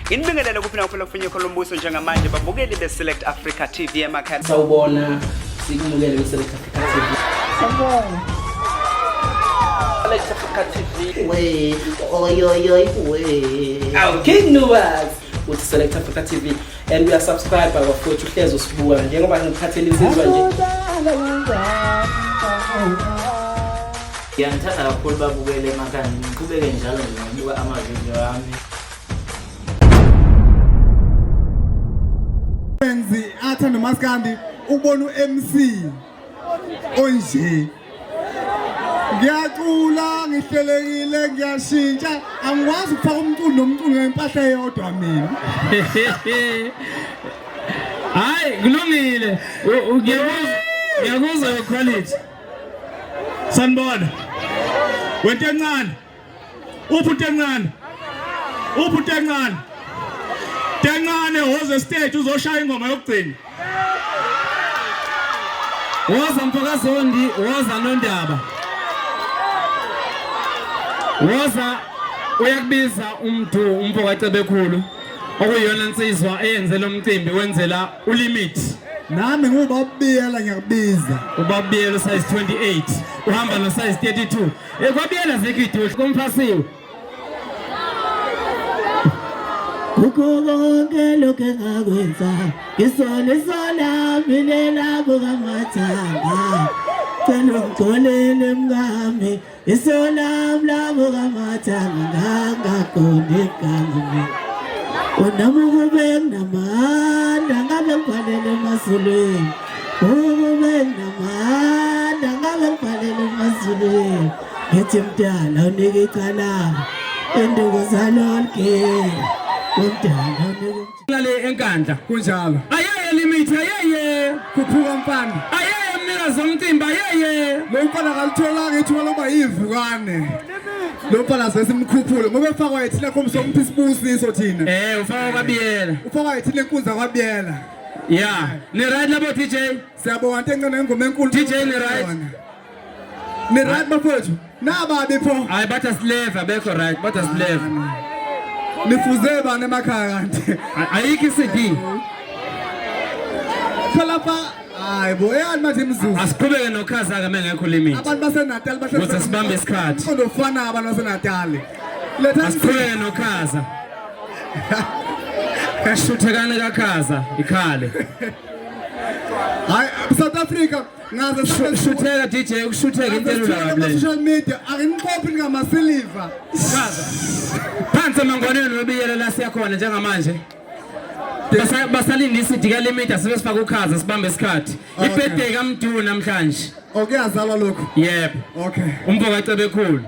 Nginibingelele kuphi nakuphela kufinye khona umbuso njengamanje babukeli be-Select Africa TV emakhaya. Sawubona, sikumukele kwi-Select Africa TV. Sawubona. Select Africa TV. We, oy oy oy we. Awu King Nuwas uthi Select Africa TV and we are subscribe bafowethu uhlezi usibuka njengoba ngikuphathele insizwa nje. Ngiyanithanda kakhulu babukele emakhaya ngiqhubeke njalo nje ngokubuka amavidiyo ami. Enzi athanda umaskandi ukubona uMC onje. Ngiyacula ngihlelekile ngiyashintsha angikwazi ukufaka umculo nomculo ngempahla eyodwa mina. Hayi kulungile. Ngiyakuzwa ngiyakuzwa your quality. Sanibona. Wento encane. Uphi uNtencane? Uphi uNtencane? Ntencane woze stage uzoshaya ingoma yokugcina. Woza mfokaZondi, woza Nondaba. Woza uyakubiza umdu umfokaCebekhulu okuyiyona nsizwa eyenze lo mcimbi wenzela ulimit. Nami ngiwubabiyela ngiyakubiza. Ubabiyela usize 28 uhamba no size 32. Eh kwabiyela zikho iduhle kumfasiwe. Kukho konke lokhu engakwenza ngisole isola mina labo kamathanga cela ungixolele mkami isola labo kamathanga ngangaqondi igama Unami ukube nginamandla ngabe ngibhalele emazulwini ukube nginamandla ngabe ngibhalele emazulwini ngithi mdala unike icala induku zalolke umdala unike Lale enkandla. Kunjalo. Ayeye limit ayeye. Khuphuka mfana. Ayeye mnikazi womcimbi ayeye. Lo mfana akalitholanga ithuba lokuba yivukane. Lo mfana sesimkhuphule ngoba efakwa yithina khombisa umphi isibusiso thina. Eh ufaka kwabiyela. Ufakwa yithina inkunzi kwabiyela. Yeah. Ni right labo DJ? Siyabonga into encane ngoma enkulu. DJ ni right. Ni right bafowethu. Nababi pho. Hayi bathi asileva bekho right bathi asileva. Nifuze bani emakhaya kanti? Ayikho iCD. Phela pha hayi bo eyani manje imizuzu. Asiqhubeke nokhaza ke mengekho limit. Abantu baseNatal bahle. Ukuze sibambe isikhathi. Umqondo ofana abantu baseNatal. Letha Asiqhubeke nokhaza. Shuthekane kakhaza ikhale. Hayi South Africa ngaze Shutheka DJ ukushutheka into elula kabi le. social media akinixophi ningamasiliva. Chaza. Phansi emangwaneni webiyela la siyakhona njengamanje. Basalinde isidi kalimita sibe sifaka ukhaza sibambe isikhathi. Ibirthday kaMdu namhlanje. Okuyazalwa lokho. Yebo. Okay. Umfo kaCebekhulu.